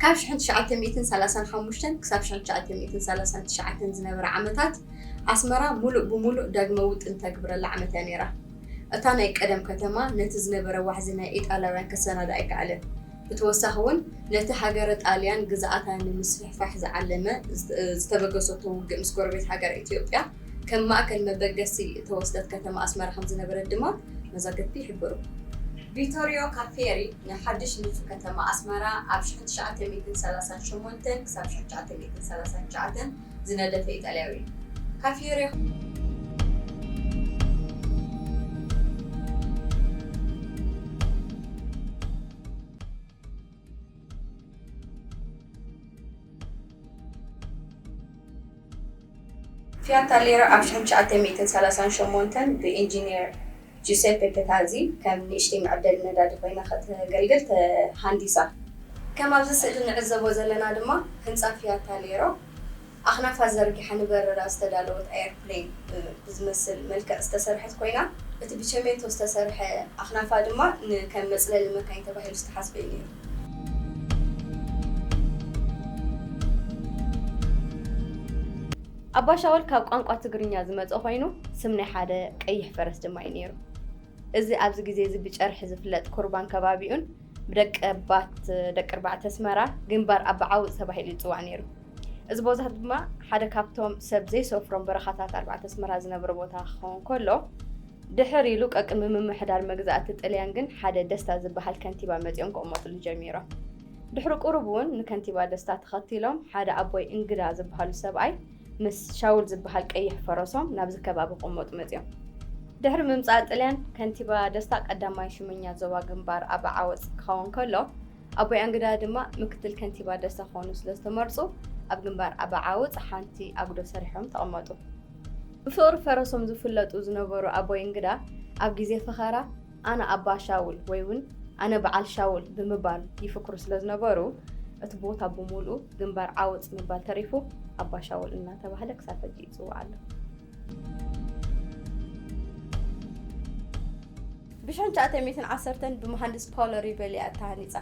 ካብ ሽሕን ትሽዓተ ሚእትን ሰላሳን ሓሙሽተን ክሳብ ሽሕን ትሽዓተ ሚእትን ሰላሳን ትሽዓተን ዝነበረ ዓመታት፣ ኣስመራ ሙሉእ ብሙሉእ ዳግመ ውጥን ተግብረላ ዓመት እያ ነይራ። እታ ናይ ቀደም ከተማ ነቲ ዝነበረ ዋሕዚ ናይ ኢጣልያውያን ከሰናድኣ ኣይከኣለን። ብተወሳኺ እውን ነቲ ሃገረ ጣልያን ግዝኣታ ንምስፍሕፋሕ ዝዓለመ ዝተ-፣ ዝተበገሰቶ ውግእ ምስ ጎረቤት ሃገር ኢትዮጵያ ከም ማእከል መበገሲ እተወስደት ከተማ ኣስመራ ከም ዝነበረት ድማ መዛግብቲ ይሕብሩ። ቪቶሪዮ ካፌሪ ንሓድሽ ንጹህ ከተማ ኣስመራ ኣብ ሽሕን ትሽዓተ ሚእትን ሰላሳን ሸሞንተን ክሳብ ሽሕን ትሽዓተ ሚእትን ሰላሳን ትሽዓተን ዝነደፈ ኢጣልያዊ እዩ። ካፌሪ ፊያት ታሌሮ ኣብ ሽሕን ትሽዓተ ሚእትን ሰላሳን ሸሞንተን ብኢንጂነር ጁሴፔ ፔታዚ ከም ንእሽተይ መዐደሊ ነዳዲ ኮይና ከተገልግል ተሃንዲሳ። ከም ኣብዚ ስእሊ ንዕዘቦ ዘለና ድማ ህንጻ ፊያት ታሌሮ ኣኽናፋ ዘርጊሓ ንበረራ ዝተዳለወት ኣየርፕሌን ብዝመስል መልክዕ ዝተሰርሐት ኮይና፣ እቲ ብቸሜንቶ ዝተሰርሐ ኣኽናፋ ድማ ንከም መጽለሊ መካይን ተባሂሉ ዝተሓስበ እዩ ነይሩ። ኣባ ሻውል ካብ ቋንቋ ትግርኛ ዝመጸ ኮይኑ፣ ስም ናይ ሓደ ቀይሕ ፈረስ ድማ እዩ ነይሩ። እዚ ኣብዚ ግዜ እዚ ብጨርሒ ዝፍለጥ ኩርባን ከባቢኡን ብደቀባት ደቂ ኣርባዕተ ኣስመራ ግንባር ኣባዓውፅ ተባሂሉ ይፅዋዕ ነይሩ። እዚ ቦታ ድማ ሓደ ካብቶም ሰብ ዘይሰፍሮም በረኻታት ኣርባዕተ ኣስመራ ዝነብሮ ቦታ ክኸውን ከሎ፣ ድሕር ኢሉ ቀቅሚ ምምሕዳር መግዛእቲ ጥልያን ግን ሓደ ደስታ ዝበሃል ከንቲባ መፂኦም ክቕመጥሉ ጀሚሮም። ድሕሪ ቁሩብ እውን ንከንቲባ ደስታ ተኸቲሎም ሓደ ኣቦይ እንግዳ ዝበሃሉ ሰብኣይ ምስ ሻውል ዝበሃል ቀይሕ ፈረሶም ናብዚ ከባቢ ክቕመጡ መጺኦም። ድሕሪ ምምጻእ ጥልያን፣ ከንቲባ ደስታ ቀዳማይ ሽመኛ ዞባ ግንባር ኣባዓወጽ ክኸውን ከሎ፣ ኣቦይ ኣንግዳ ድማ ምክትል ከንቲባ ደስታ ክኾኑ ስለ ዝተመርጹ፣ ኣብ ግንባር ኣባዓውጽ ሓንቲ ኣጉዶ ሰሪሖም ተቐመጡ። ብፍቕሪ ፈረሶም ዝፍለጡ ዝነበሩ ኣቦይ እንግዳ፣ ኣብ ግዜ ፈኸራ፣ "ኣነ ኣባ ሻውል" ወይ እውን "ኣነ በዓል ሻውል" ብምባል ይፍክሩ ስለ ዝነበሩ፣ እቲ ቦታ ብምሉኡ ግንባር ዓወጽ ምባል ተሪፉ፣ ኣባ ሻውል እናተባህለ ክሳብ ሕጂ ይጽዋዕ ኣሎ። ብሽሕን ትሽዓተ ሚእትን ዓሰርተን ብመሃንድስ ፓውሎ ሪቤሊ እያ ተሃኒጻ።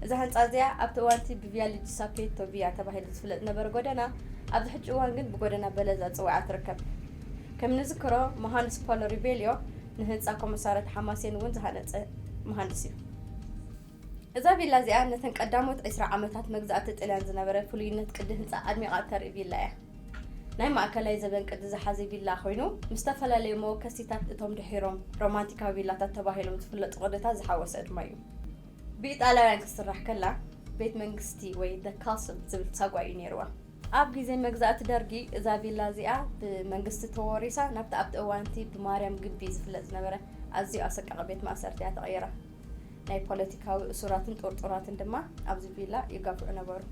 እዛ ህንጻ እዚኣ ኣብቲ እዋን እቲ ብቪያ ሉጂ ሳፔቶ ቪያ ተባሂሉ ዝፍለጥ ዝነበረ ጎደና፣ ኣብዚ ሕጂ እዋን ግን ብጎደና በለዛ ጽዋዓ ትርከብ። ከም ንዝክሮ፣ መሃንድስ ፓውሎ ሪቤልዮ ንህንጻ ኮመሳርያት ሓማሴን እውን ዝሃነጸ መሃንድስ እዩ። እዛ ቪላ እዚኣ ነተን ቀዳሞት ዕስራ ዓመታት መግዛእቲ ጥልያን ዝነበረ ፍሉይነት ቅዲ ህንጻ ኣድሚቓ እተርኢ ቪላ እያ። ናይ ማእከላይ ዘበን ቅዲ ዝሓዘ ቪላ ኮይኑ፣ ምስ ዝተፈላለዩ መወከሲታት እቶም ድሒሮም ሮማንቲካዊ ቪላታት ተባሂሎም ዝፍለጡ ቅድታት ዝሓወሰ ድማ እዩ። ብኢጣልያውያን ክትስራሕ ከላ፣ ቤት መንግስቲ ወይ the castle ዝብል ሳጓ እዩ ነይርዋ። ኣብ ግዜ መግዛእቲ ደርጊ እዛ ቪላ እዚኣ ብመንግስቲ ተወሪሳ ናብቲ ኣብቲ እዋንቲ ብማርያም ግቢ ዝፍለጥ ዝነበረ ኣዝዩ ኣሰቃቒ ቤት ማእሰርቲ እያ ተቐይራ። ናይ ፖለቲካዊ እሱራትን ጥርጡራትን ድማ ኣብዚ ቪላ ይጋፍዑ ነበሩ።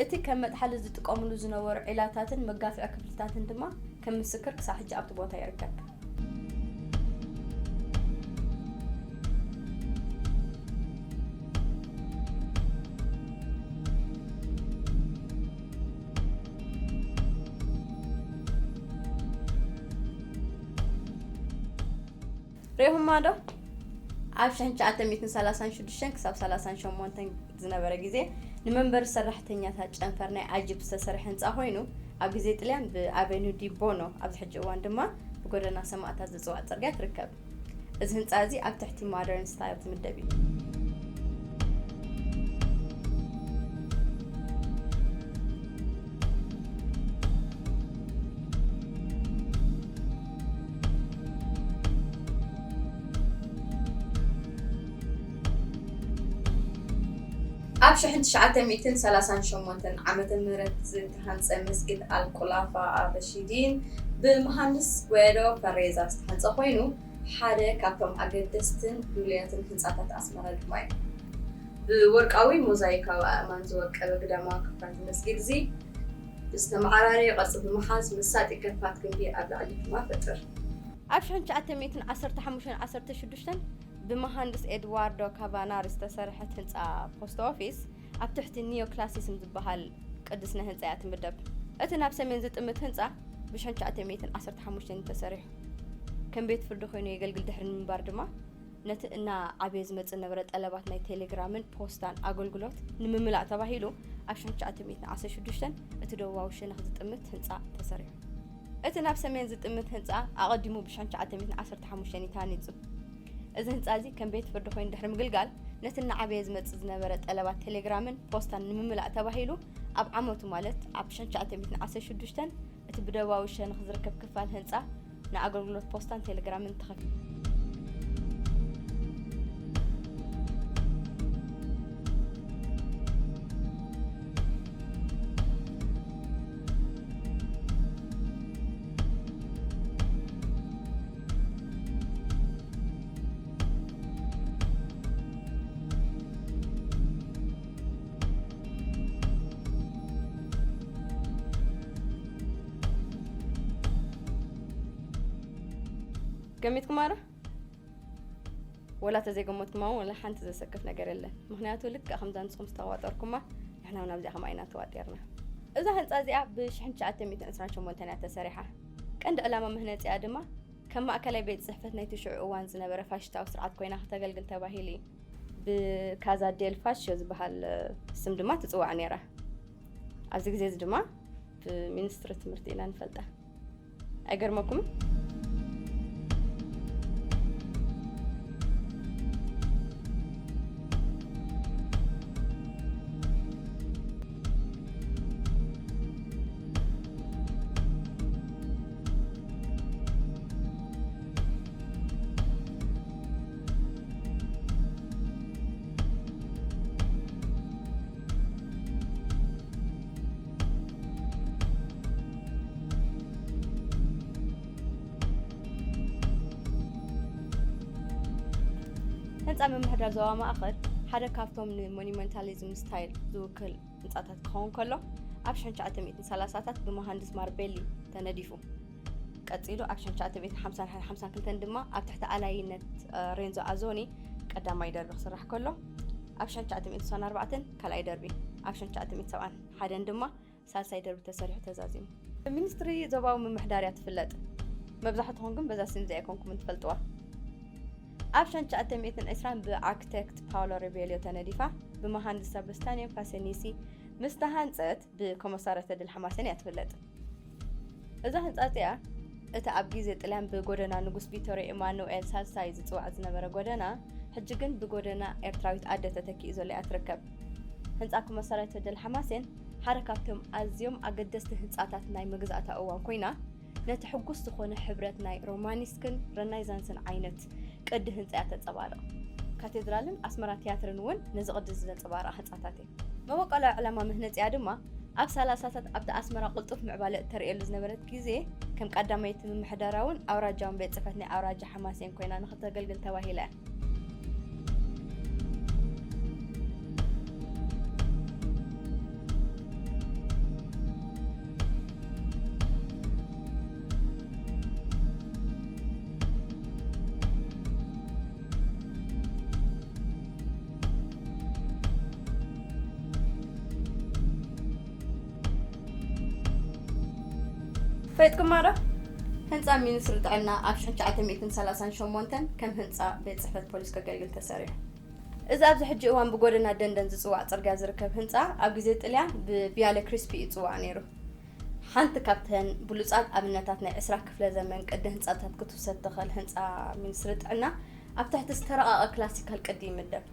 እቲ ከም መጥሓሊ ዝጥቀምሉ ዝነበሩ ዒላታትን መጋፍዒ ክፍልታትን ድማ ከም ምስክር ክሳዕ ሕጂ ኣብቲ ቦታ ይርከብ። ርኢኹማ ዶ? ኣብ ሽሕን ትሽዓተ ሚእትን ሰላሳን ሽዱሽተን ክሳብ ሰላሳን ሸሞንተን ዝነበረ ግዜ ንመንበሪ ሰራሕተኛታት ጨንፈር ናይ ኣጂፕ ዝተሰርሐ ህንጻ ኮይኑ፣ ኣብ ግዜ ጥልያን ብኣቬኑ ዲ ቦኖ፣ ኣብዚ ሕጂ እዋን ድማ ብጎደና ሰማእታት ዝጽዋዕ ጽርግያ ትርከብ። እዚ ህንጻ እዚ ኣብ ትሕቲ ማደርን ስታይል ዝምደብ እዩ። ኣብ ሽሕን ትሽዓተ ሚእትን ሰላሳን ሸሞንተን ዓመተ ምህረት ዝተሃንጸ መስጊድ ኣልቁላፋ ኣበሺዲን ብመሃንድስ ጉዌዶ ፈሬዛ ዝተሃንጸ ኮይኑ፣ ሓደ ካብቶም ኣገደስትን ፍሉያትን ህንጻታት ኣስመራ ድማ እዩ። ብወርቃዊ ሞዛይካዊ ኣእማን ዝወቀበ ግዳማዊ ክፋል እቲ መስጊድ እዚ ብዝተመዓራረየ ቅርጺ ብምሓዝ መሳጢ ከፋት ግምቢ ኣብ ላዕሊ ድማ ፈጥር። ኣብ ሽሕን ትሽዓተ ሚእትን ዓሰርተ ሓሙሽተን ዓሰርተ ሽዱሽተን ብመሃንድስ ኤድዋርዶ ካቫናሪ ዝተሰርሐት ህንጻ ፖስት ኦፊስ ኣብ ትሕቲ ኒዮ ክላሲስም ዝበሃል ቅዲ ስነ ህንጻ እያ ትምደብ። እቲ ናብ ሰሜን ዝጥምት ህንጻ ብሽሕን ትሽዓተ ሚእትን ዓሰርተ ሓሙሽተን እዩ ተሰሪሑ። ከም ቤት ፍርዲ ኮይኑ የገልግል ድሕሪ ምንባር ድማ ነቲ እናዓበየ ዝመጽእ ዝነበረ ጠለባት ናይ ቴሌግራምን ፖስታን ኣገልግሎት ንምምላእ ተባሂሉ፣ ኣብ ሽሕን ትሽዓተ ሚእትን ዓሰርተ ሽዱሽተን እቲ ደቡባዊ ሸነኽ ዝጥምት ህንጻ ተሰሪሑ። እቲ ናብ ሰሜን ዝጥምት ህንጻ ኣቐዲሙ ብሽሕን ትሽዓተ ሚእትን ዓሰርተ ሓሙሽተን እዩ ተሃኒጹ። እዚ ህንጻ እዚ ከም ቤት ፍርዲ ኮይኑ ድሕሪ ምግልጋል፣ ነቲ እናዓበየ ዝመጽእ ዝነበረ ጠለባት ቴሌግራምን ፖስታን ንምምላእ ተባሂሉ፣ ኣብ ዓመቱ ማለት ኣብ ሽሕን ትሽዓተ ሚእትን ዓሰርተ ሽዱሽተን እቲ ብደቡባዊ ሸነኽ ዝርከብ ክፋል ህንጻ ንኣገልግሎት ፖስታን ቴሌግራምን ተኸፊቱ። ገሚትኩማ ዶ? ወላ ተዘይገመትኩማ እውን ወላ ሓንቲ ዘሰክፍ ነገር የለን። ምኽንያቱ ልክዕ ከምዛ ንስኹም ዝተዋጠርኩማ ንሕና እውን ኣብዚኣ ከምኣ ኢና ተዋጢርና። እዛ ህንፃ እዚኣ ብ ሽሕን ትሽዓተ ሚእትን ዕስራን ሸሞንተን እያ ተሰሪሓ። ቀንዲ ዕላማ መህነፂኣ ድማ ከም ማእከላይ ቤት ፅሕፈት ናይቲ ሽዑ እዋን ዝነበረ ፋሽስታዊ ስርዓት ኮይና ክተገልግል ተባሂሉ እዩ። ብካዛ ዴል ፋሽዮ ዝበሃል ስም ድማ ትፅዋዕ ነይራ። ኣብዚ ግዜ እዚ ድማ ብሚኒስትሪ ትምህርቲ ኢና ንፈልጣ። ኣይገርመኩምን? ህንጻ ምምሕዳር ዞባ ማእከል ሓደ ካብቶም ንሞኒመንታሊዝም ስታይል ዝውክል ህንጻታት ክኸውን ከሎ፣ ኣብ ሽሕን ትሽዓተ ሚእትን ሰላሳታት ብመሃንድስ ማርቤሊ ተነዲፉ። ቀጺሉ ኣብ ሽሕን ትሽዓተ ሚእትን ሓምሳን ሓምሳን ክልተን ድማ ኣብ ትሕቲ ኣላይነት፣ እ፣ ሬንዞ ኣዞኒ ቀዳማይ ደርቢ ክስራሕ ከሎ፣ ኣብ ሽሕን ትሽዓተ ሚእትን ስሳን ኣርባዕተን ካልኣይ ደርቢ፣ ኣብ ሽሕን ትሽዓተ ሚእትን ሰብዓን ሓደን ድማ ሳልሳይ ደርቢ ተሰሪሑ ተዛዚሙ። ሚኒስትሪ ዞባዊ ምምሕዳር እያ ትፍለጥ። መብዛሕትኹም ግን በዛ ስም እዚኣ ኣይኮንኩምን ትፈልጥዋ። ኣብ ሽሕን ትሽዓተ ሚእትን ዕስራን ብኣርክቴክት ፓውሎ ሬቤልዮ ተነዲፋ፣ ብመሃንድስ ሰባስታንዮ ፋሰኒሲ ምስ ተሃንጸት፣ ብኮመሳርያ ተድላ ሓማሴን እያ ትፍለጥ። እዛ ህንጻ እዚኣ፣ እቲ ኣብ ግዜ ጥልያን ብጎደና ንጉስ ቪቶርዮ ኢማኑኤል ሳልሳይ ዝጽዋዕ ዝነበረ ጎደና፣ ሕጂ ግን ብጎደና ኤርትራዊት ኣደ ተተኪኡ ዘሎ እያ ትርከብ። ህንጻ ኮመሳርያ ተድላ ሓማሴን ሓደ ካብቶም ኣዝዮም ኣገደስቲ ህንጻታት ናይ መግዛእታ እዋን ኮይና፣ ነቲ ሕጉስ ዝኾነ ሕብረት ናይ ሮማኒስክን ረናይዛንስን ዓይነት ቅዲ ህንጻ እያ ተንጸባርቕ። ካቴድራልን ኣስመራ ቲያትርን እውን ነዚ ቅዲ እዚ ዘንጸባርቓ ህንጻታት እየን። መበቆላዊ ዕላማ መህነጺኣ ድማ ኣብ ሰላሳታት ኣብታ ኣስመራ ቅልጡፍ ምዕባለ እተርእየሉ ዝነበረት ግዜ፣ ከም ቀዳመይቲ ምምሕዳራውን ኣውራጃውን ቤት ጽሕፈት ናይ ኣውራጃ ሓማሴን ኮይና ንኽተገልግል ተባሂላ እያ። ፈሊጥኩማ ዶ? ህንጻ ሚኒስትሪ ጥዕና ኣብ ሽሕን ትሽዓተ ሚእትን ሰላሳን ሸሞንተን ከም ህንጻ ቤት ጽሕፈት ፖሊስ ከገልግል ተሰሪሑ። እዚ ኣብዚ ሕጂ እዋን ብጎደና ደንደን ዝጽዋዕ ጽርግያ ዝርከብ ህንጻ፣ ኣብ ግዜ ጥልያን ብቪያለ ክሪስፒ ይጽዋዕ ነይሩ። ሓንቲ ካብተን ብሉጻት ኣብነታት ናይ ዕስራ ክፍለ ዘመን ቅዲ ህንጻታት ክትውሰድ ትኽእል ህንጻ ሚኒስትሪ ጥዕና፣ ኣብ ትሕቲ ዝተረቐቐ ክላሲካል ቅዲ ይምደብ።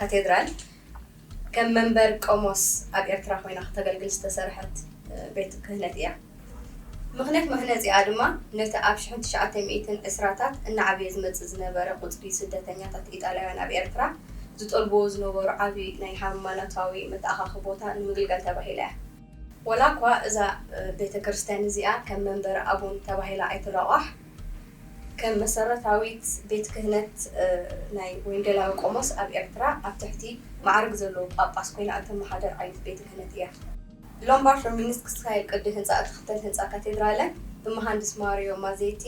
ካቴድራል ከም መንበር ቆሞስ ኣብ ኤርትራ ኮይና ክተገልግል ዝተሰርሐት፣ እ፣ ቤት ክህነት እያ። ምኽንያት መህነጺኣ ድማ ነቲ ኣብ ሽሕን ትሽዓተ ሚእትን ዕስራታት እናዓበየ ዝመጽእ ዝነበረ ቁጽሪ ስደተኛታት ኢጣልያውያን ኣብ ኤርትራ ዝጠልብዎ ዝነበሩ ዓቢ ናይ ሃይማኖታዊ መተኣኻኸቢ ቦታ ንምግልጋል ተባሂላ እያ። ወላ እኳ እዛ፣ እ፣ ቤተ ክርስቲያን እዚኣ ከም መንበሪ ኣቡን ተባሂላ ኣይትለቋሕ፣ ከም መሰረታዊት ቤት ክህነት ናይ ወንጌላዊ ቆሞስ ኣብ ኤርትራ ኣብ ትሕቲ ማዕርግ ዘለዎ ጳጳስ ኮይና እተመሓደር ዓይነት ቤት ክህነት እያ። ሎምባርድ ሮሚኒስክ ስታይል ቅዲ ህንፃ እትኽተል ህንፃ ካቴድራለ ብመሃንድስ ማሪዮ ማዜቲ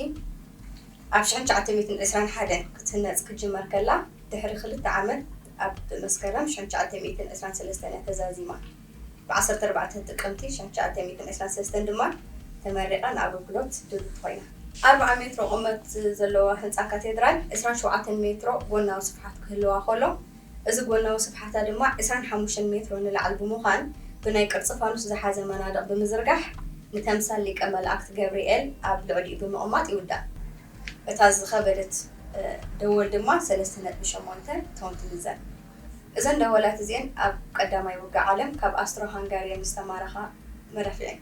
ኣብ ሽሕን ትሽዓተ ሚእትን ዕስራን ሓደን ክትህነፅ ክጅመር ከላ ድሕሪ ክልተ ዓመት ኣብ መስከረም ሽሕን ትሽዓተ ሚእትን ዕስራን ሰለስተን እያ ተዛዚማ። ብ ዓሰርተ ኣርባዕተ ጥቅምቲ ሽሕን ትሽዓተ ሚእትን ዕስራን ሰለስተን ድማ ተመሪቓ ንኣገልግሎት ድልውቲ ኮይና። ኣርብዓ ሜትሮ ቁመት ዘለዋ ህንፃ ካቴድራል ዕስራን ሸውዓተን ሜትሮ ጎናዊ ስፍሓት ክህልዋ ከሎ እዚ ጎናዊ ስፍሓታ ድማ ዕስራን ሓሙሽተን ሜትሮ ንላዕሊ ብምዃን ብናይ ቅርፂ ፋኑስ ዝሓዘ መናድቕ ብምዝርጋሕ ንተምሳል ሊቀ መላእክት ገብርኤል ኣብ ልዕሊኡ ብምቕማጥ ይውዳእ። እታ ዝኸበደት ደወል ድማ ሰለስተ ነጥቢ ሸሞንተ ቶን ትምዘን። እዘን ደወላት እዚአን ኣብ ቀዳማይ ውግእ ዓለም ካብ ኣስትሮ ሃንጋርየን ዝተማረኻ መዳፍዕ እየን።